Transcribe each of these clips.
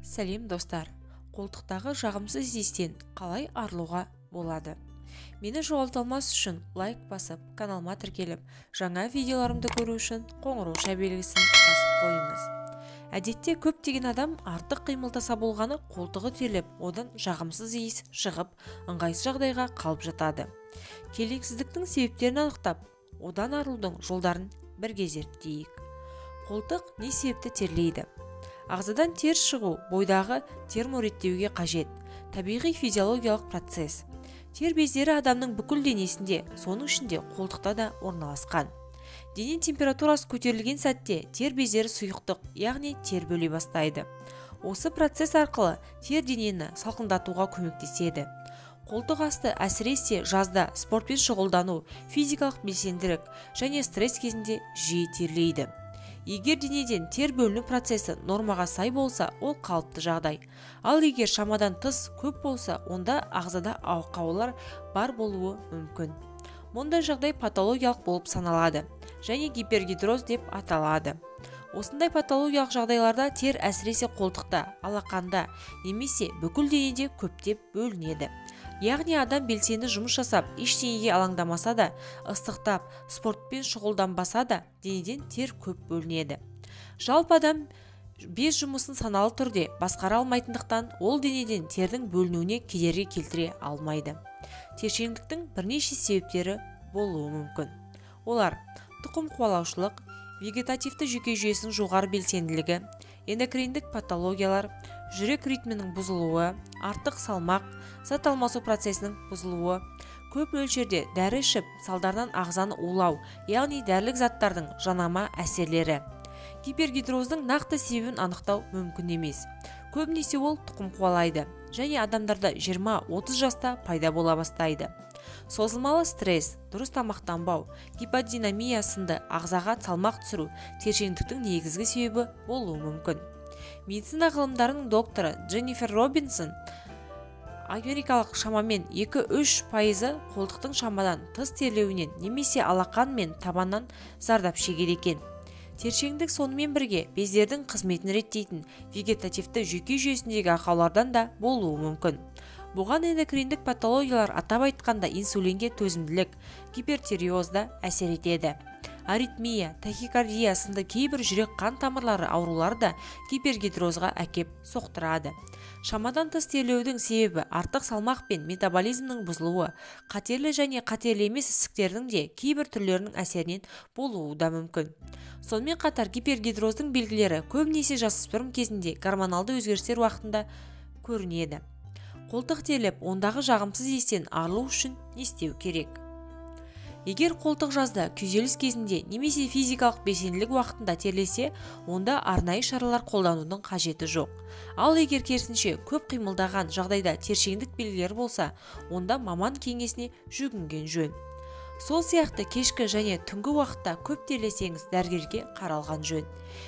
Сәлем, достар! Қолтықтағы жағымсыз иістен қалай арылуға болады? Мені жоғалта алмас үшін лайк басып, каналыма тіркеліп, жаңа видеоларымды көру үшін қоңырауша белгісін басып қойыңыз. Әдетте көптеген адам артық қимылдаса болғаны қолтығы терлеп, одан жағымсыз иіс шығып, ыңғайсыз жағдайға қалып жатады. Келеңсіздіктің себептерін анықтап, одан арылудың жолдарын бірге зерттейік. Қолтық не себепті терлейді? Ағзадан тер шығу бойдағы термореттеуге қажет табиғи физиологиялық процесс. Тер бездері адамның бүкіл денесінде, соның ішінде қолтықта да орналасқан. Дене температурасы көтерілген сәтте тер бездері сұйықтық, яғни тер бөле бастайды. Осы процесс арқылы тер денені салқындатуға көмектеседі. Қолтық асты әсіресе жазда спортпен шұғылдану, физикалық белсенділік және стресс кезінде жиі терлейді. Егер денеден тер бөліну процесі нормаға сай болса, ол қалыпты жағдай. Ал егер шамадан тыс көп болса, онда ағзада ақаулар бар болуы мүмкін. Мұндай жағдай патологиялық болып саналады және гипергидроз деп аталады. Осындай патологиялық жағдайларда тер әсіресе қолтықта, алақанда немесе бүкіл денеде көптеп бөлінеді. Яғни адам белсенді жұмыс жасап, ештеңеге алаңдамаса да, ыстықтап, спортпен шұғылданбаса да, денеден тер көп бөлінеді. Жалпы адам без жұмысын саналы түрде басқара алмайтындықтан, ол денеден тердің бөлінуіне кедергі келтіре алмайды. Тершеңдіктің бірнеше себептері болуы мүмкін. Олар: тұқым қуалаушылық, вегетативті жүйке жүйесінің жоғары белсенділігі, эндокриндік патологиялар, жүрек ритмінің бұзылуы, артық салмақ, зат алмасу процесінің бұзылуы, көп мөлшерде дәрі ішіп, салдарынан ағзаны улау, яғни дәрілік заттардың жанама әсерлері. Гипергидроздың нақты себебін анықтау мүмкін емес. Көбінесе ол тұқым қуалайды және адамдарда 20-30 жаста пайда бола бастайды. Созылмалы стресс, дұрыс тамақтанбау, гиподинамия сынды ағзаға салмақ түсіру тершеңдіктің негізгі себебі болуы мүмкін. Медицина ғылымдарының докторы Дженнифер Робинсон америкалық шамамен 2-3 пайызы қолтықтың шамадан тыс терлеуінен немесе алақан мен табаннан зардап шегеді екен. Тершеңдік сонымен бірге бездердің қызметін реттейтін вегетативті жүйке жүйесіндегі ақаулардан да болуы мүмкін. Бұған эндокриндік патологиялар, атап айтқанда инсулинге төзімділік, гипертиреоз да әсер етеді. Аритмия, тахикардия сынды кейбір жүрек қан тамырлары аурулары да гипергидрозға әкеп соқтырады. Шамадан тыс терлеудің себебі артық салмақ пен метаболизмнің бұзылуы, қатерлі және қатерлі емес ісіктердің де кейбір түрлерінің әсерінен болуы да мүмкін. Сонымен қатар гипергидроздың белгілері көбінесе жасөспірім кезінде гормоналды өзгерістер уақытында көрінеді. Қолтық терлеп, ондағы жағымсыз иістен арылу үшін не істеу керек? Егер қолтық жазда күйзеліс кезінде немесе физикалық белсенділік уақытында терлесе, онда арнайы шаралар қолданудың қажеті жоқ. Ал егер керісінше көп қимылдаған жағдайда тершеңдік белгілері болса, онда маман кеңесіне жүгінген жөн. Сол сияқты кешкі және түнгі уақытта көп терлесеңіз, дәрігерге қаралған жөн.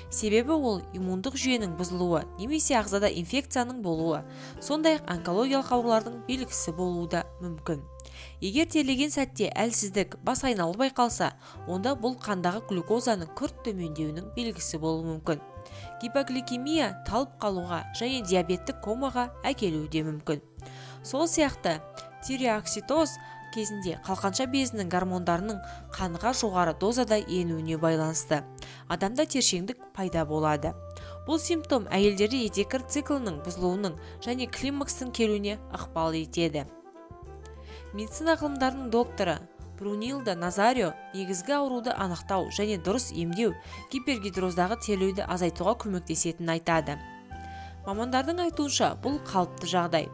Себебі ол иммундық жүйенің бұзылуы немесе ағзада инфекцияның болуы, сондай-ақ онкологиялық аурулардың белгісі болуы да мүмкін. Егер терлеген сәтте әлсіздік, бас айналу байқалса, онда бұл қандағы глюкозаның күрт төмендеуінің белгісі болуы мүмкін. Гипогликемия талып қалуға және диабеттік комаға әкелуі де мүмкін. Сол сияқты тиреокситоз кезінде қалқанша безінің гормондарының қанға жоғары дозада енуіне байланысты адамда тершеңдік пайда болады. Бұл симптом әйелдерде етеккір циклінің бұзылуының және климакстың келуіне ықпал етеді. Медицина ғылымдарының докторы Брунилда Назарио негізгі ауруды анықтау және дұрыс емдеу гипергидроздағы терлеуді азайтуға көмектесетінін айтады. Мамандардың айтуынша, бұл қалыпты жағдай.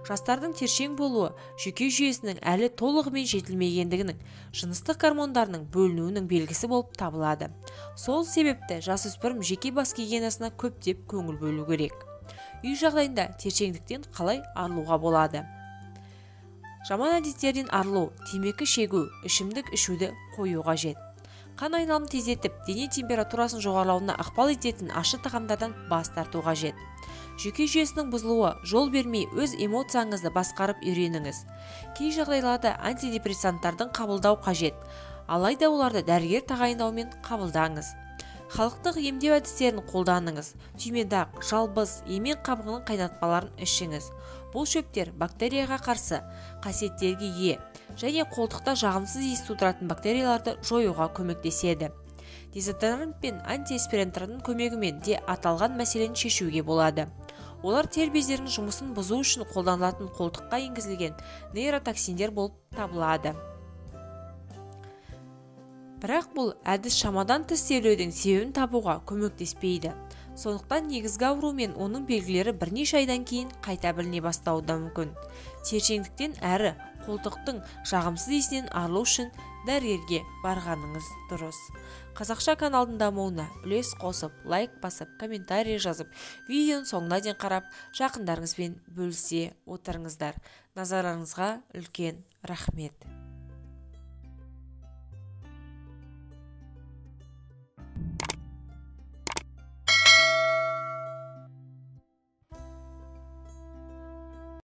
Жастардың тершең болуы жүйке жүйесінің әлі толығымен жетілмегендігінің, жыныстық гормондарының бөлінуінің белгісі болып табылады. Сол себепті жасөспірім жеке бас гигиенасына көптеп көңіл бөлу керек. Үй жағдайында тершеңдіктен қалай арылуға болады? Жаман әдеттерден арылу, темекі шегу, ішімдік ішуді қою қажет. Қан айналымын тездетіп, дене температурасын жоғарылауына ықпал ететін ащы тағамдардан бас тарту қажет. Жүйке жүйесінің бұзылуы жол бермей өз эмоцияңызды басқарып үйреніңіз. Кей жағдайларда антидепрессанттардың қабылдау қажет, алайда оларды дәрігер тағайындауымен қабылдаңыз. Халықтық емдеу әдістерін қолданыңыз. Түймедақ, жалбыз, емен қабығының қайнатпаларын ішіңіз. Бұл шөптер бактерияға қарсы қасиеттерге ие және қолтықта жағымсыз иіс тудыратын бактерияларды жоюға көмектеседі. Дезодорант пен антиэспиранттардың көмегімен де аталған мәселені шешуге болады. Олар тер бездерінің жұмысын бұзу үшін қолданылатын қолтыққа енгізілген нейротоксиндер болып табылады. Бірақ бұл әдіс шамадан тыс терлеудің себебін табуға көмектеспейді. Сондықтан негізгі ауру мен оның белгілері бірнеше айдан кейін қайта біліне бастауы да мүмкін. Тершеңдіктен әрі қолтықтың жағымсыз иісінен арылу үшін дәрігерге барғаныңыз дұрыс. Қазақша каналдың дамуына үлес қосып, лайк басып, комментарий жазып, видеоның соңына дейін қарап, жақындарыңызбен бөлісе отырыңыздар. Назарларыңызға үлкен рахмет.